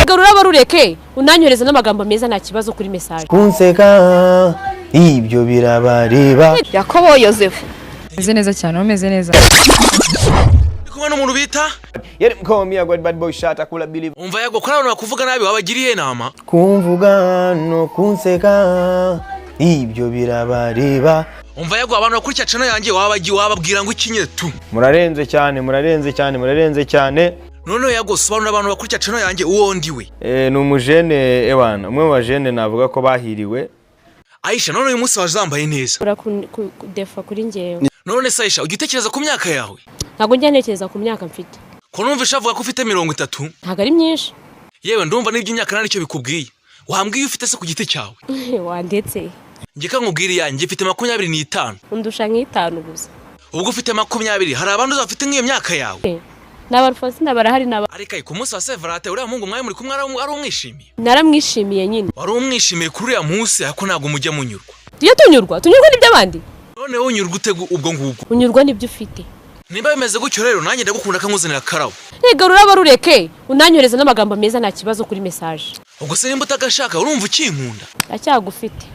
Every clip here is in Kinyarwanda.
Garura rureke, unanyohereza n'amagambo meza, nta kibazo kuri message. Kunseka ibyo birabareba. Yakobo Yosefu. Umeze neza cyane, umeze neza. Ndi kumwe n'umuntu bita Yari mkomia god bad boy shot akula believe. Umva Yago, kuri abantu bakuvuga nabi wabagiriye inama? Kumvuga no kunseka ibyo birabareba. Umva Yago, abantu bakurikira channel yanjye wababwira ngo iki nyine tu? Murarenze cyane, murarenze cyane, murarenze cyane. Noneho Yago, sobanura abantu bakurikira channel yanjye uwo ndiwe. Ni umujene, ewana, umwe mu bajene navuga ko bahiriwe. Aisha, none uyu munsi wazambaye neza. Ura defa kuri njyewe. None se Aisha, ujya utekereza ku myaka yawe? Ntabwo njya ntekereza ku myaka mfite. Ko numvisha avuga ko ufite 30? Ntabwo ari myinshi. Yewe, ndumva n'iby'imyaka nta nicyo bikubwiye. Wambwiye ufite se ku giti cyawe? Wandetse. Njye ka nkubwire iyanjye, mfite 25. Undusha nk'itanu gusa. Ubwo ufite 20, hari abandi uzafite nk'iyo myaka yawe? Ni Alphonsine barahari n'aba. Ariko ku munsi wa Saint-Valentin, uriya muhungu mwari muri kumwe ari umwishimiye? Naramwishimiye nyine. Wari umwishimiye kuri uriya munsi, ariko ntabwo mujya munyurwa. Tujye tunyurwa, tunyurwa n'iby'abandi. Noneho unyurwa ute ubwo ngubwo? Unyurwa n'ibyo ufite. Nimba bimeze gutyo rero, nanjye ndagukunda, kankuzanira akarabo. Garura rureke, unanyohereza n'amagambo meza, nta kibazo kuri message. Ubwo se nimba utagashaka, urumva ukinkunda? Ndacyagufite.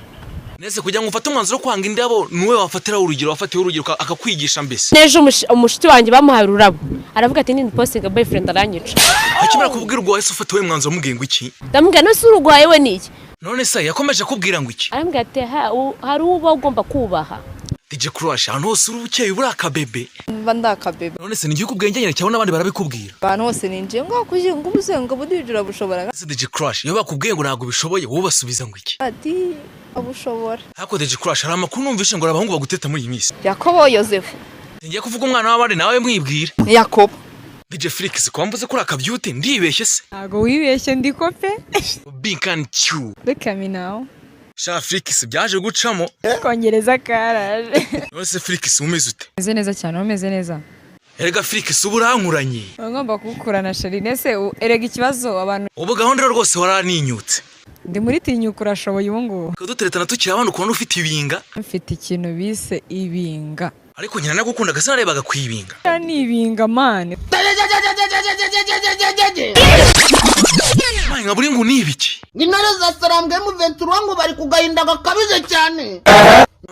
Nese kugira ngo ufate umwanzuro wo kwanga indabo, nuwe wafatiraho urugero, wafatiyeho urugero akakwigisha mbese? N'ejo umushuti wanjye bamuhaye ururabo, aravuga ati: "Nini postinga, boyfriend aranyica." Akimara kubwira ubwo, wahise ufata uwo mwanzuro, mubwiye ngo iki? Ndamubwira: "None se urugwaye we ni iki?" None se yakomeje akubwira ngo iki? Arambwira ati: "Hari uba ugomba kubaha." DJ Crush, ahantu hose uri ukeye uri akabebe. Mba ndakabebe. None se ni igihugu ubwenge nyine cyangwa n'abandi barabikubwira? Abantu bose ninjiye ngo kugira ngo ubuze ngo budijura bushobora. Ese DJ Crush, iyo bakubwiye ngo ntabwo ubishoboye, wowe ubasubiza ngo iki? Ati abushobora. Ariko DJ Crush, hari amakuru numvishe ngo hari abahungu baguteta muri iyi minsi. Yakobo Yosefu. Ngiye kuvuga umwana w'abandi, nawe mwibwira. Ni Yakobo. DJ Felix, ko mvuze kuri akabyute, ndibeshye se? Ntabwo wibeshye, ndiko pe. Big and Q. Look at me now. Sha Felix, byaje gucamo. Kongereza karaje. None se Felix, umeze ute? Umeze neza cyane, umeze neza. Erega Felix, ubu urankuranye. Ngomba kugukurana chérie. Nese erega ikibazo abantu Ubu gahunda rero rwose waraninyutse. Ndi muri tinyuka urashoboye ubu ngubu. Duteretana tukiri abana, ukubona ufite ibinga. Mfite ikintu bise ibinga. Ariko nyina nagukundaga, sinarebaga ku ibinga. Ni ibinga, man. Mayi nka buri ngo ni ibiki? Intare za Sarambwe M23 ngo bari ku gahinda gakabije cyane.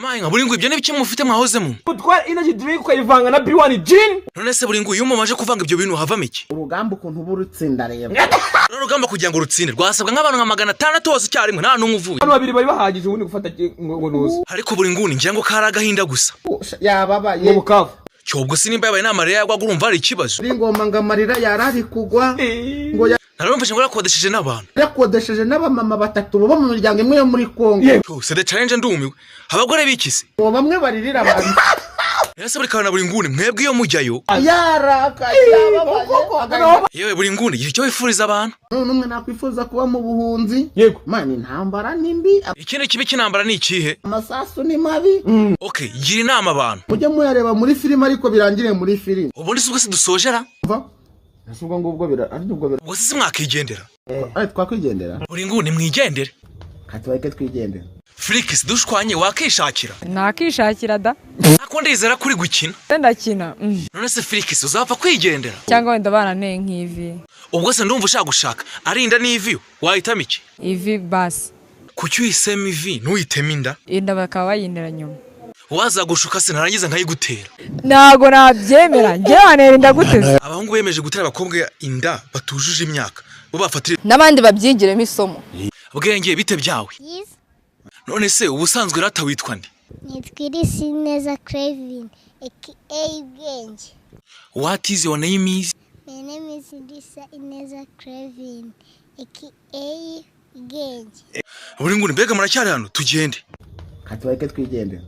Mayi nka buri ngo ibyo ni ibiki mufite mwahozemo? Utwara energy drink ukayivanga na B1 gin. None se buri ngo iyo mumaje kuvanga ibyo bintu havamo iki? Urugamba ukuntu uba urutsinda rero. Rero urugamba kugira ngo rutsinde rwasabwa nk'abantu nka 600 bose icyarimwe, nta n'umwe uvuye. Abantu babiri bari bahagije ubundi gufata ngo nuze. Ariko buri nguni ngira ngo kari agahinda gusa. Yababaye. Ngo bukavu. Cyobwo se nimba yabaye n'amarira yagwaga, urumva hari ikibazo? Ari ngoma ngo amarira yarari kugwa ngo. Narumvise ngo yakodesheje n'abantu. Yakodesheje n'abamama batatu bo mu miryango imwe yo muri Kongo. Se the challenge, ndumiwe, abagore bikise. Ngo bamwe baririra abantu. Ese buri kantu na buri nguni, mwebwe iyo mujyayo? Yarakaye, yababaye. Yewe buri nguni, gira icyo wifuriza abantu. None umwe nakwifuza kuba mu buhunzi. Yego. Mani, intambara ni mbi. Ikindi kibi cy'intambara ni ikihe? Amasasu ni mabi. Okay, gira inama abantu. Mujye muyareba muri filime, ariko birangire muri filime. Ubundi si ubwo se dusojera? Mva ese ubwo ngubwo bira ari ubwo bira. Ubwo se si mwakigendera? Ay, twakwigendera. Buri nguni, mwigendere. Katubareke twigendera. Felix, dushwanye wakishakira? Nakishakira da. Ariko ndizera kuri gukina. Ndakina. None se Felix, uzapfa kwigendera? Cyangwa wenda baranteye nk'ivi. Ubwo se ndumva ushaka gushaka ari inda n'ivi, wahitamo iki? Ivi basi. Kuki uhisemo ivi ntuhitemo inda? Inda bakaba bayindera nyuma. Wazagushuka se narangiza nkayigutera? Ntabwo nabyemera, njyewe wantera inda gute se? Abahungu bemeje gutera abakobwa inda batujuje imyaka, bo bafatira. N'abandi babyigiremo isomo. Bwenge, bite byawe? Byiza. None se ubusanzwe rata witwa nde? Nitwa Irisineza Clevin aka Bwenge. What is your name is? My name is Irisa Ineza Clevin aka Bwenge. Buri nguni, mbega muracyari hano? Tugende. Katubareke twigendera.